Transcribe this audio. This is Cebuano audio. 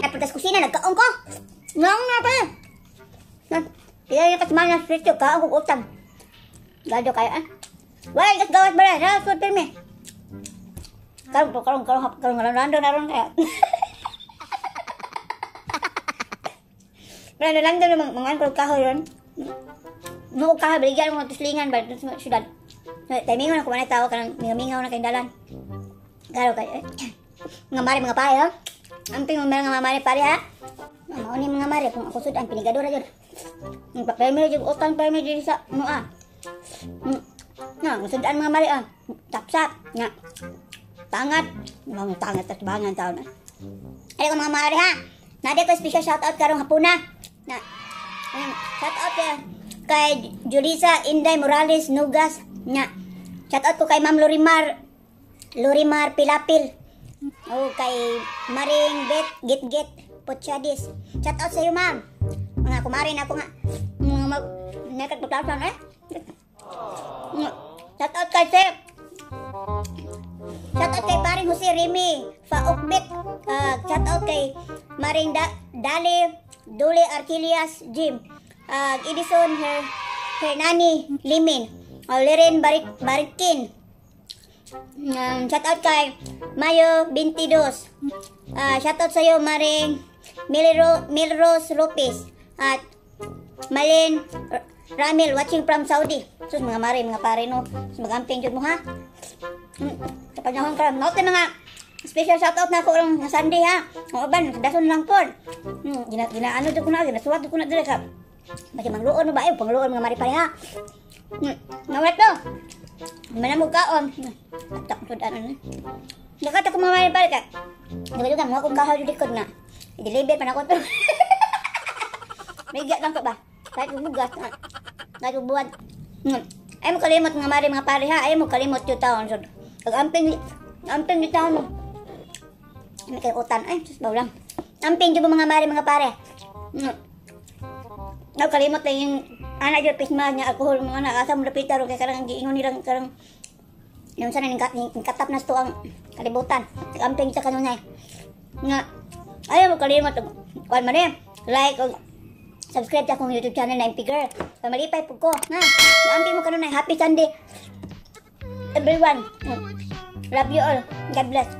Napunta sa kusina, nagkaon ko. Nga nga pa. Na, pila yung kasimana sa sitio, kaon kong utang. Gado kayo ah. Wala gas gawas ba na? Sa pirmi. Karon karon karon karon karon rando na ron kaya. Wala na lang daw mga mga ko kahoy ron. Mo kahoy baligyan mo tuslingan ba sa syudad. Timingon ako man tao kanang mingaw na kay dalan. Garo kay mga mare mga pare ha. Amping mo mga mare pare ha. Mao ni mga mare kung ako sud ang pinigadora jud. Ang permi jud utang permi jud sa mo ah. Na, sudan mga mare ah. Tapsap nga. Tangat, mga tangat at bangan taon na. Ay ko mga mare ha. Nade ko special shout out karong hapuna. Na. Shout out kay Julissa Inday Morales Nugas nga. Shout out ko kay Ma'am Lorimar Lorimar Pilapil. O kay Maring Bet Git Git Pochadis. Shout out sa iyo, ma'am. Mga kumare na ako nga. Mga mag nakatutasan eh. Shout out kay Sir. Shout out kay Paring Jose Remy Faukbit. Shout out kay Maring Dali Dule Archilias Jim. Edison Hernani Limin. Liren Barikin. Shout out kay Mayo 22. Shout out sa iyo Maring Milrose Lopez at Malin Ramil watching from Saudi. Sus mga mare, mga pare no. Sus magamping jud mo ha. Sa panahon karon, not mga special shout out na ako lang nga Sunday ha. Ang uban dason lang pod. Gina gina ano jud ko na, ginasuwat jud ko na dire ka. Basi mangluon mo ba ay pangluon mga mare pare ha. Ngawat to. Mana mo kaon. Tak sud ano. Nakata ko mga mare pare ka. Di ba mga kong kahoy likod na. I-deliver pa na ko to. May lang ko ba? Kahit bugas na. Kahit buwan. Ay mo kalimot mga mare mga pare ha. Ay mo kalimot yung taon. So, amping amping yung taon mo. May kayo utan. Ay, sus lang. Amping yung mga mare mga pare. No, kalimot lang yung anak yung pisma niya alkohol mga anak. Asa mo lapita ro kay karang giingon nilang karang yung sana ning katap na sto ang kalibutan. Amping sa kanunay. Nga ay mo kalimot kuan man eh. Like og subscribe sa akong YouTube channel na MP Girl. Malipay po ko. Nga, naampi mo kanunay. Happy Sunday. Everyone. Love you all. God bless.